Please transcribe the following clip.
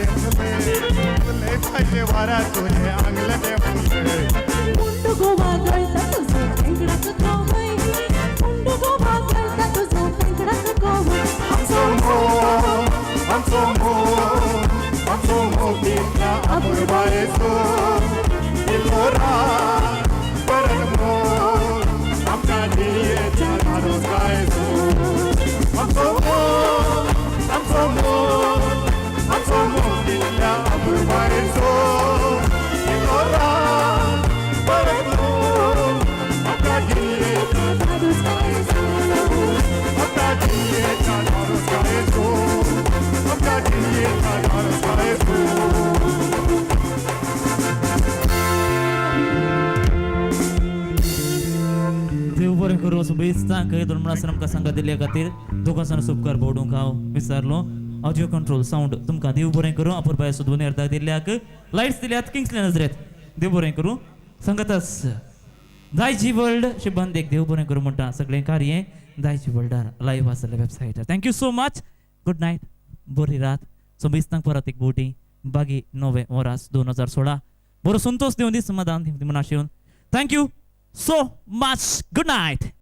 घेतले पाहिजे वारा तुझे आंगले देवले. मुंडू गोवा गळता तुझो भेंगडाचो कोवय, मुंडू गोवा गळता तुझो भेंगडाचो कोवय. आमचो मोग, आमचो मोग, आमचो मोग तितल्या अपुरबायेचो. इल्लो राग परत मोग आमच्या जियेच्या धादोसकायेचो. आमचो मोग, आमचो मोग, आमचो मोग तितल्या अपुरबायेचो. इल्लो राग परत मोग आमच्या जियेच्या धादोसकायेचो. आमच्या जियेच्या धादोसकायेचो. आमच्या जियेच्या धादोसकायेचो. देव बरें करूं शुभेत्सांक दोन म्हणून आमकां सांगा दिल्ल्या खातीर दोगांसान उपकार बोडूंक हांव विचारलो. ऑडियो कंट्रोल सावंड तुमकां देव बरें करूं. अपुरबाय ध्वनी अर्दाक दिल्ल्याक, लायट्स दिल्यात किंग्सले नजरेत, देव बरें करूं. संगतच दायजी वर्ल्ड शिबंदेक देव बरें करूं म्हणटा. सगळें कार्य दायजी वर्ल्डार लायव्ह आसलें वेबसायटार. Thank you so much, good night, बरी रात. सोबेस्तांक परत एक बोटी बागी 9 वरास 2016. बरो संतोष दिवन दी, समाधान दिवन म्हूण आशेवन. Thank you so much, good night.